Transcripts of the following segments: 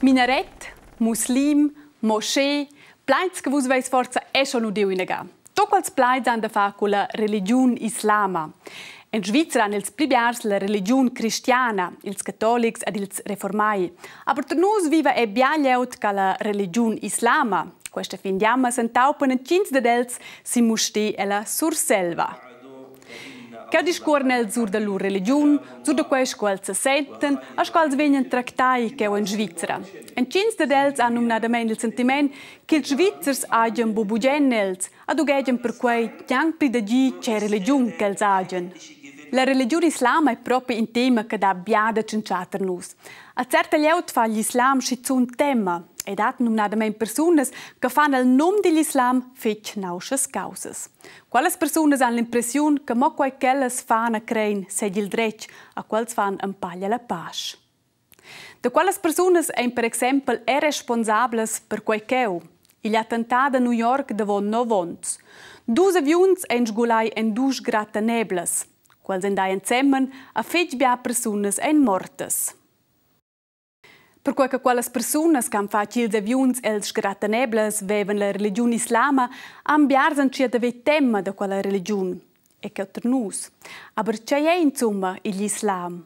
Minaret, muslim, moschee, plaids che vus veis forsa è schon udiu inaga. Tut quels plaids han da far con la religiun islama. En Svizra han ils pli biars la religiun cristiana, ils catolics ed ils reformai. Aber per nus viva è bia glieud che la religiun islama. Questa fin d'jamma s'entaupan entgins dad els sin Mustér ella Surselva. Cheu discuoran els sur da lur religiun, sur da quei sco els sesentan e sco els vegnan tractai cheu en Svizra. Entgins dad els han numnadamein il sentiment ch'ils Svizzers hagien buc bugen els ed ughegian perquei gnanc pli da dir tgei religiun ch'els hagien. La religiun islama ei propi in tema che dat bia da tschintschar tar nus. A certa glieud fa l'islam schizun tema. Ei dat numnadamein persunas che fan el num digl islam fetg nauschas caussas. Quellas persunas han l'impressiun che mo quei ch'ellas fan a crein seigi il dretg, a quels fan empaglia la pasch. Da quellas persunas ein per exempel era responsablas per quei cheu. Igl attentat a New York davon nov onns. Dus aviuns ein sgulai en dus grattaneblas. Quels ein dai ensemen a fetg bia persunas ein mortas. Perquai che quellas persunas che han fatg ils aviuns els sgrattaneblas vevan la religiun islama, han biars entschiet a ver tema da quella religiun. E cheu ter nus. Aber tgei ei insumma igl islam?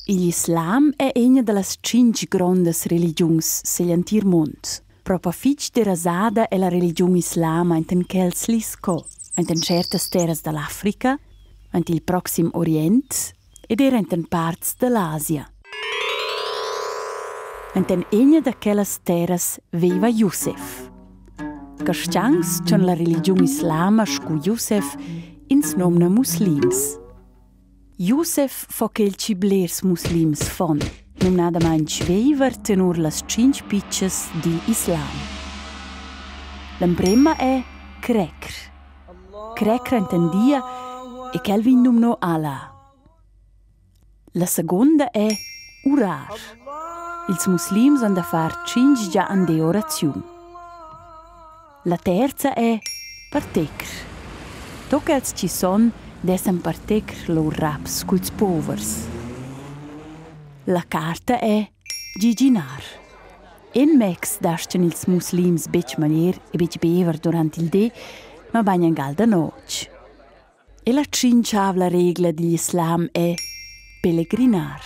Igl islam è ina da las tschintg grondas religiuns sigl entir mund. Propa fitg derasada è la religiun islama enten quels lis sco enten certas terras dall'Africa, ent il Proxim Orient ed era enten parts dall'Asia. Enten egna da quellas terras veva Josef. Cristians c'han la religiun islama scu Josef ins nomna muslims. Josef fo quel chi blers muslims fon, numnadamaing viver tenor las tschinch pitschas digl islam. L'emprema è crecr. Crecr entendia e quel vegn numno Allah. La segunda è urar. Ils muslims han da far tschintg gia an di oraziun. La terza è partegr. Tocca els chi son dessan partegr lur raps culs povers. La carta è giginar. En mecs dastgan ils muslims betg maglier e betg bever durant il di, mabain angal da notg. E la tschintschavla regla digl islam è pelegrinar.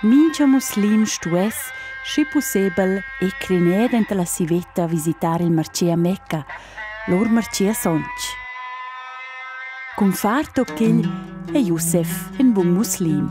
Mincha muslim stuess, schi pussebel, e criner denter la civetta visitar il marché a Mecca, lur marché sontg. Cun far toc quel è Josef in bun muslim.